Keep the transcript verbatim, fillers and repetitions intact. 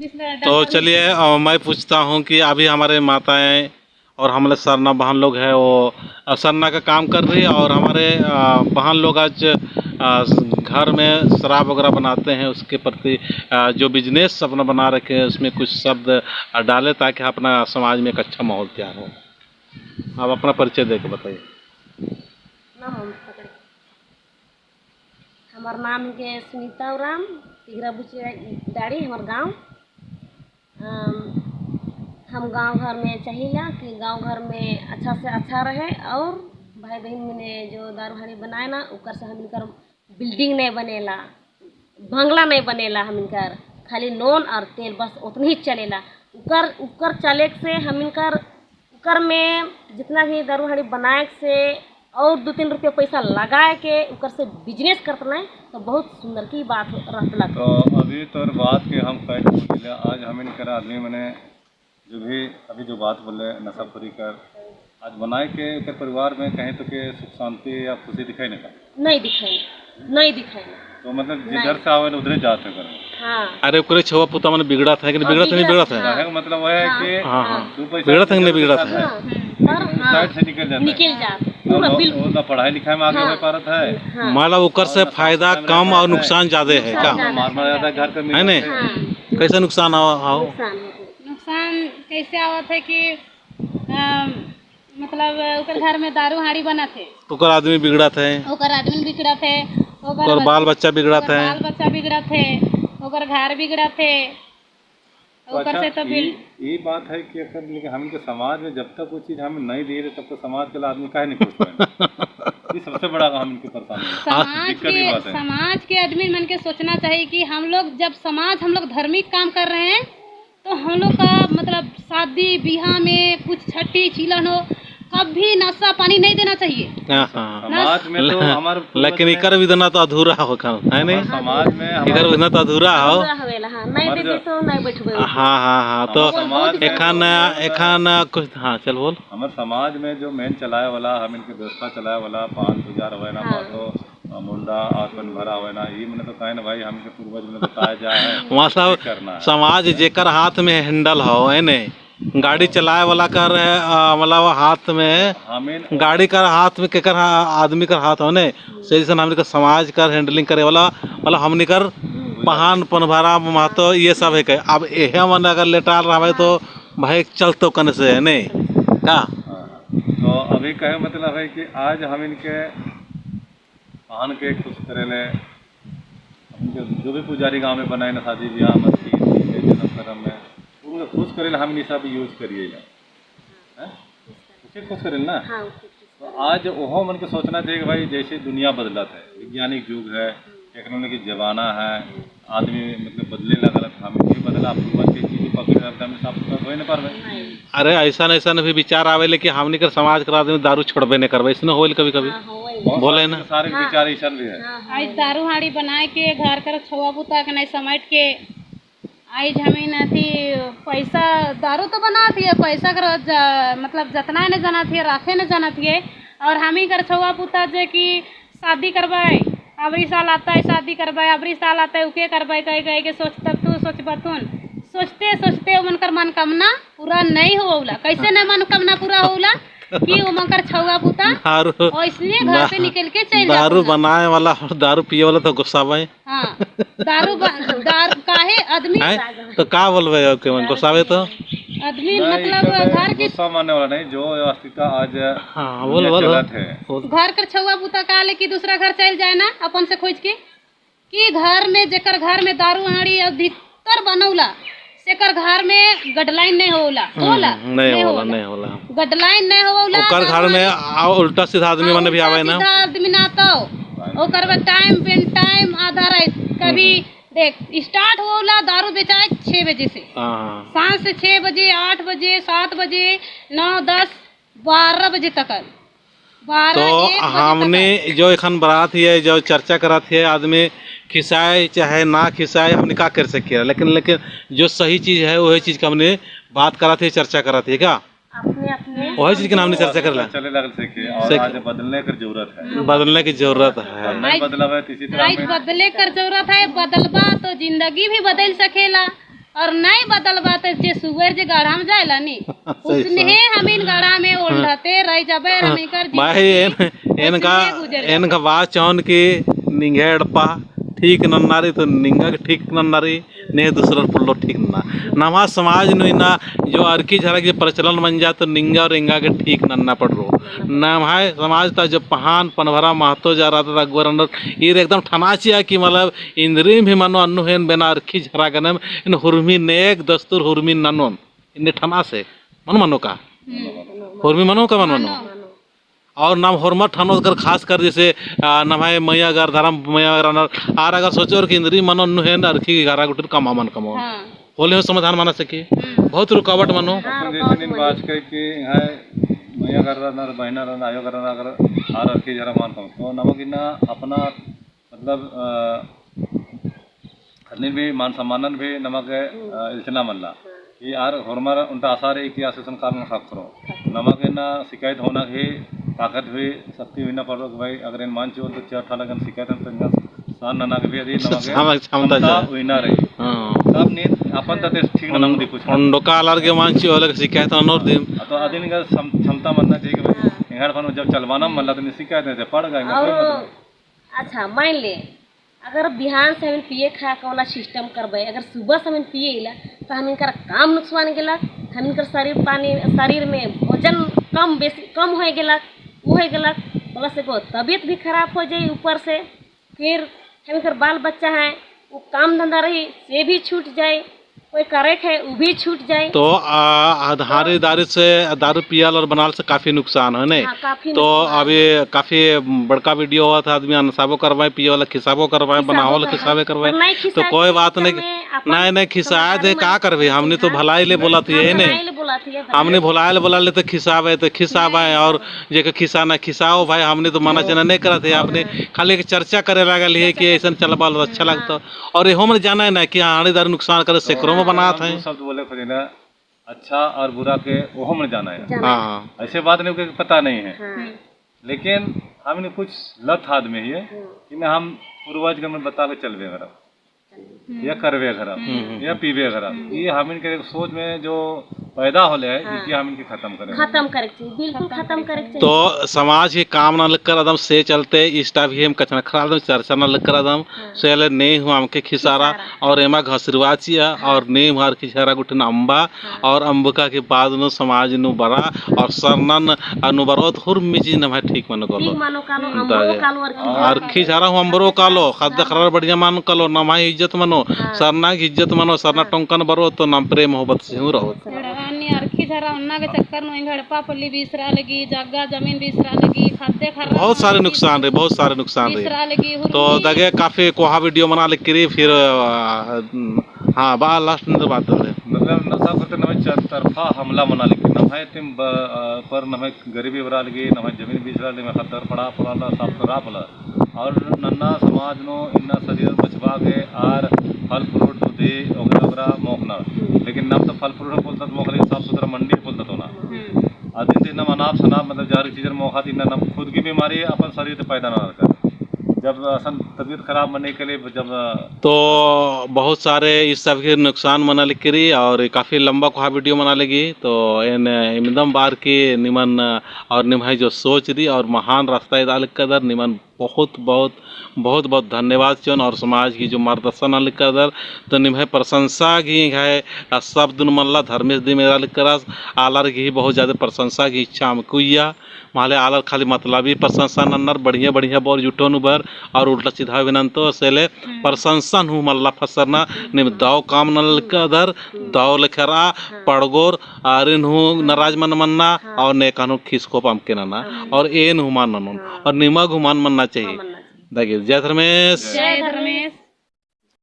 तो चलिए, अ, मैं पूछता हूँ कि अभी हमारे माताएं और हमारे सरना बहन लोग हैं, वो, अ, सरना का काम कर रही है और हमारे, अ, बहन लोग आज, अ, घर में शराब वगैरह बनाते हैं, उसके प्रति, अ, जो business अपना बना रखे हैं, उसमें कुछ शब्द, अ, डालें, ताकि अपना समाज में एक अच्छा माहौल तैयार हो। आप अपना परिचय देके बताइए। नाम हम पकड़े। हमर नाम हिके सुनीता उराँव, तिगरा बुचिया डाड़ी हमर गाँव। अम, हम गाँव घर में चाहिला कि गाँव घर में अच्छा से अच्छा रहे और भाई बहिन मने जो दारू हाड़ी बनाए ना, उकर से हमनकर building नहीं बनेला, बंगला नहीं बनेला, हमनकर खाली नोन और तेल बस उतनी ही चलेला। उकर, उकर चले से हमनकर उकर में जितना भी दारू हाड़ी बनाए से और दो तीन रुपया पैसा लगाए के उकर से business करत नहीं तो बहुत सुंदर की बात हो-, रहत लग। तो अभी तोर बात के हम कह बोले, आज हमनकर आदमी मने जो भी अभी जो बात बोले नशाखोरी कर, आज बनाए के एकर परिवार में कहीं तो के सुख शांति या खुशी दिखाई नहीं पा? नहीं दिखाई, नहीं दिखाई। तो मतलब नहीं। जिधर से आवे उधरे जात है घर में। हाँ। अरे ओकरे छुआ पुता मन बिगड़त है कि नहीं हाँ, बिगड़त है, नहीं बिगड़त बिगड़त है। है। कहने का मतलब वह है हाँ, कि हाँ, हाँ। दो पैसा बिगड़त है कि नहीं बिगड़त है। हाँ, पर हाँ, side से निकल जाता है। निकल जात, और पूरा वो, बिल्कुल। वो ना पढ़ाई लिखाई में आगे हाँ, हो पारत है। हाँ। मतलब ओकर से और ना फायदा कम रहता और है। नुकसान ज्यादा है नुकसान का? ज्यादा मार मारा है। जाता है घर पे है मिलत नहीं? है। हाँ। कैसे नुकसान आओ, आओ? नुकसान होते। नुकसान कैसे आवत है कि, अम, मतलब, ओकर घर में दारू हाड़ी बनत है। ओकर आदमी बिगड़त है। ओकर आदमी बिगड़त है। ओकर ओकर बच-, बाल बच्चा बिगड़त ओकर है। बाल बच्चा बिगड़त है। ओकर घर बिगड़त है। तो ओकर अच्छा, से तो बिल- ई, ई बात है कि अगर लेकिन हमन के समाज में जब तक वो चीज हम नहीं दे रहे, तब तक समाज के आदमी काहे नहीं खुश होए? ये सबसे बड़ा हमन के परेशानी है। समाज दिक्कत के, ये बात है। समाज के आदमी मन के सोचना चाहिए कि हम लोग जब समाज, हम लोग धार्मिक काम कर रहे हैं, तो हम लोग का मतलब शादी बिहा में कुछ छठी चीलन हो, कभी नशा पानी नहीं देना चाहिए। हाँ, हाँ। समाज में तो हमारे पूर्वज लेकिन में इकर विधना तो अधूरा हो का, है नहीं? हमारे समाज में इकर हमारे विधना तो अधूरा हो। अधूरा हवेला, हाँ। नहीं हमारे देबे जो तो नहीं बैठबे। हाँ, हाँ, हाँ। तो हमारे समाज में एखन, तो एखन कुछ, हाँ, चल बोल। हमारे समाज में जो main चलाए वाला, हम इनके व्यवस्था चलाए वाला, पाँच हजार होए ना, हाँ। पाँचों मुंडा और पनभरा होए ना, ई मने तो कहे ना भाई, हमके पूर्वज मने बताया जा है, मतलब, ये करना है। समाज जेकर हाथ में handle हो, है ने? गाड़ी चलाए वाला कर, अ, मतलब, हाथ में, हमें गाड़ी कर हाथ में, केकर हा-, आदमी कर हाथ हो ने? से जैसन हमनी कर समाज कर handling करे वाला, मतलब, हमनी कर पहान, पनभरा, महतो, ये सब है के। अब एहे मन अगर लेटाल रहबे तो भाई चलतो कने से, है ने? का? हाँ। तो अभी कहे मतलब है कि आज हम इनके पहान के खुश करेले, उनके जो भी पुजारी गाँव में बनाए ना, शादी ब्याह, मरसी, जन्म कर्म में, उनके खुश करेले हम ई सब use करिए ला। हैं? उसे खुश करेले ना? हाँ, उसे खुश तो करेले। आज ओहो मन के सोचना चाहिए कि भाई जैसे दुनिया बदलत है, वैज्ञानिक युग है, technology जमाना है, आदमी मतलब बदले लगल, हम भी बदला, पूर्वज के चीज पकड़े रहल, हम साफ सुथरा होए न पारबे। नहीं। अरे, ऐसन, ऐसन भी विचार आवेले कि हमनी कर समाज कर आदमी दारू छोड़बे नहीं करबे, ऐसन होवेल कभी-कभी। हाँ, होवेल। बहुत बोले सारे ना। सारे हाँ। विचार ऐसन भी है। हाँ, हाँ। आज दारू हाड़ी बनाए के घर कर छुआ पुता के नहीं समझ के, आज हमें ना थी पैसा, दारू तो बनात हिए, पैसा कर ज-, मतलब जतना नहीं जानत हिए, राखे नहीं जानत हिए, और हमी कर छुआ पुता जे कि शादी करबे, अबरी साल आता है शादी करबे, अबरी साल आता है उके करबे, कहे, कहे के सोचतथुन, सोचबथुन। सोचते, सोचते उमन कर मनकमना पूरा नहीं होवला। कैसे नहीं मनकमना पूरा होवला कि उमन कर छुआ पुता दारू, और इसलिए घर से दा-, निकल के चल दारू जात ना। बनाए वाला और दारू पिए वाला तो गुस्सा भाई। हाँ, दारू ब-, दारू काहे आदमी हैं? तो का बोलबे ओके मन गोसावे तो? आदमी नहीं, मतलब तो घर के गुस्सा मानने वाला नहीं, जो अस्तित्व आज हाँ, बोल, दुनिया बोल, चलत है। बोल। घर कर छुआ पुता का ले कि दूसरा घर चल जाए ना, अपन से खोज के, कि घर में जेकर घर में दारू हाड़ी अधिकतर बनौला, सेकर घर में गडलाइन नहीं होला, हम्म, होला, नहीं नहीं होला, होला। नहीं होला। गडलाइन नहीं होला, ओकर घर में आ, उल्टा सीधा आदमी हाँ, माने भी उल्टा आवे ना। सीधा आदमी ना तो, ओकर बाद time बेन time आधा रात, कभी हम्म। देख, start होला दारू बेचाए छः बजे से। हाँ, हाँ। साँझ से छः बजे, आठ बजे, सात बजे, नौ, दस, बारह बजे तक। बारह, तो एक बजे तक। हमने जो एखन बरात है, जो चर्चा करत है, आदमी खिसाए चाहे ना खिसाए, हमने का कर सके, लेकिन, लेकिन जो सही चीज है, वही चीज का हमने बात करत है, चर्चा करत है का? अपने, अपने वही चीज के हमने चर्चा करला। चले लगल से के, और से आज बदलने की जरूरत है। बदलने की जरूरत है। और नहीं आज बदलावे तो इसी तरह आज में बदले कर जरूरत है, बदलबा तो जिंदगी भी बदल सकेला। और नहीं बदलबा तो जे सुअर जे गढ़ा में जाएला नी, सही, उसने सही। हमिन गढ़ा में ओल्हते रह जाबे और हमिन कर भाई, एन, एनका, एनका बात चाहन कि निंग्है एड़पा ठीक नन्ना रई तो निंगा गे ठीक नन्ना रई, ने दूसरर पोल्लो ठीक नन्ना। नम्है समाज नू इन्ना जो अरखी झरा गे प्रचलन मंजा तो निंगा और एंगा गे ठीक नन्ना पड़रो। नम्है समाज ता जो पहान पनभरा महतो जा रहा था अगुवर अंडर, ईर एकदम ठना चिआ कि मतलब इन्द्रिम ही मनो अन्नु हेन बेना अरखी झरा गनेम इन हुरमी नेग दस्तूर हुरमी ननोन। इन्ने ठना से मन मनो का? हम्म। हुरमी मनो का मन मनो? मनो। और नाम होरमर ठनोत कर खास कर जैसे, आ, नम्है मइया गर धरम मइया गर रअनर, आर अगर सोचोर कि इन्द्रिम मनो अन्नु हेन अरखी घरा गुटिर कमआ मन कमओ। हाँ। होले हो समाधान मना सके। हम्म। बहुत रुकावट मनो। हाँ, अपन जैसे रुकावट दिन मनो। बात कहे कि यहाँ मइया गर रअनर, बहिना रअनर, आयो गर रअनर, अगर आर अरखी झरा मन कमओ। तो नमक इन्ना अपना मतलब, अ, अन्निन भी मान सम्मानन भी नमक, अ, इल्चना मल्ला। कि आर होरमर ओन्टा आशा रई कि आस इसन काल नखा करो। नमक इन्ना शिकायत होना ही ताकत भी शक्ति हुई ना पड़ो कि भाई अगर एन मान चिओ तो चार ठाला गन शिकायत होना तो इन्ना सहन नना के भी अदी नमक क्षमता क्षमता जा। हुई ना रई। हाँ। तब नीन अपन तते ठीक नना मुदी कुछ। ओन्टा आलर गे मान चिओ लगे शिकायत ननोर दिम। तो अदिन गा क्षम-, क्षमता मन्ना चाहिए कि भाई एंग्है एड़पा नू जब चलबाना मल्ला तो नीन शिकायत नहीं थे पड़ गए। अच्छा, मान ले, अगर बिहान से हमिन पिए खा का वाला system करबे, अगर सुबह से हमिन पिए इला, तो हमिन कर काम नुकसान गेलक, हमिन कर शरीर पानी, शरीर में वजन कम बेसी, कम होए गेलक, उ होए गेलक, plus एगो तबियत भी खराब हो जाई ऊपर से, फिर हमिन कर बाल बच्चा है, वो काम धंधा रही, से भी छूट जाए। कोई करे खे, उ भी छूट जाए। तो, आ, आ, धारी, हाँ। दारू से, दारू पियल और बनाल से काफी नुकसान है, नहीं? हाँ, काफी तो नुकसान। अभी काफी बड़का video होवत है, आदमी अनसाबो करवाए, पिए वाला खिसाबो करवाए, खिसाबो बनावल करवाए। खिसाबे करवाए। पर नहीं तो खिसाए कोई बात नहीं, नहीं, नहीं, खिसाए दे, का करबे? हमनी तो भलाई ले बोलत है, नहीं? भलाई ले बोलत है, भलाई। हमनी भलाई ले बोला ले तो खिसाबे, तो खिसाबे नहीं। और जेके खिसाना खिसाओ भाई, हमनी तो मना चना नहीं करत है, आपने खाली एक चर्चा करे लागल है कि ऐसन चलबा लो अच्छा लगता। और एहो मन जाना है ना कि हाँ, आड़ी दारू नुकसान करे, सेकरो में बनात है। दो शब्द बोले खोजे ना, अच्छा और बुरा के ओहो मन जाना है। हाँ, हाँ। ऐसे बात नहीं कि पता नहीं है। हाँ। लेकिन हम इन्हें कुछ लत आदमी है कि ना हम पूर्वज के में बता के चलबे करब। या करबे करब, हम्म। या पीबे करब। हम्म। ये हमिन के सोच में जो पैदा होले है, हाँ। इसके हमिन के खत्म करे। खत्म करे के चाहिए, बिल्कुल खत्म करे के चाहिए। तो समाज ही काम ना लगकर अदम से चलते इस type ही हम कचना खराब अदम चर्चा ना लगकर अदम हाँ। से ले ने हूँ हमके खिसारा खिसारा। और एमा घसरवा चिया हाँ। और ने हूँ आर खिसारा गुठन अम्बा हाँ। और अम्बका के बाद नू समाज नू बरा और सरनन अनु बरोत हुरमी चीज नम्है ठीक मनो कालो। ठीक मनो कालो, हम्म, अम्बरो कालो अरखी झरा। अरखी झरा हूँ अम्बरो कालो, खद्द खर्रा बढ़िया मनो कालो, नम्है इज्जत मनो, हाँ। सरना की इज्जत मनो, सरना हाँ। टोंकन बरो तो नाम प्रेम मोहब्बत से हूँ रहो। एड़पा नी अरखी झरा ओन्ना के चक्कर नू एंग्है एड़पा पल्ली बिसरा लगी, जग्गा जमीन बिसरा लगी, खद्द खर्रा बहुत सारे नुकसान रई, बहुत सारे नुकसान रई। बिसरा लगी, हुरमी। तो दगे काफी कोहा video मना लगी रई, फिर, अ, हाँ, बा last में तो बात बोले। मतलब नशा करते नम्है चरतरफा हमला मना लगी, नम्है तिम ब-, अ, पर नम्है गरीबी बरा लगी, नम्है जमीन बिसरा लगी, नम्है खद्दर पड़ा, पड़ा ला, साफ सुथरा पड़ा। और नन्ना समाज नू इन्ना शरीर बचबा के आर फल fruit दूधी वगैरह वगैरह मोखना। लेकिन नम तो फल fruit पोलता तो मोख लगी, साफ सुथरा मंडी पोलता तो ना। हम्म। अदिन ते नम अनाप शनाप मतलब जारी चीजर मोखा ती इन्ना नम खुद की बीमारी अपन शरीर ते पैदा ना कर। जब असन तबीयत खराब मने के लिए जब तो बहुत सारे इस सब के नुकसान मना लगी रई और काफी लंबा कोहा video मना लगी। तो एन इमदम बार की निमन और निम्है जो सोच रई और महान रास्ता इदा लगदर निमन बहुत, बहुत, बहुत, बहुत धन्यवाद चिओन और समाज की जो मार्गदर्शन लगदर तो निम्है प्रशंसा की है शब्द नू मल्ला। धर्मेस दिम एरा लगदस आलर की बहुत ज्यादा प्रशंसा की इच्छा हमकु इया। माले आलर खाली मतलबी प्रशंसा नन्नर, बढ़िया बढ़िया बओर जुटो नू बअर और उल्टा सीधा भी नन्तो, से ले हम्म। प्रशंसा नू मल्ला फसरना, हम्म। निम दव काम नना लगदर, हम्म। दव लेखा रआ, हाँ। पड़गोर, आरिन हूँ नाराज मल मन्ना, हाँ। और नेकन हूँ खीस कोप अमके नना, हाँ। और एन हूँ मल ननोन, हाँ। और निमा गे हूँ मल मन्ना चाहिए। हाँ, मन्ना चाहिए। दगे, जय धर्मेस। जय धर्मेस।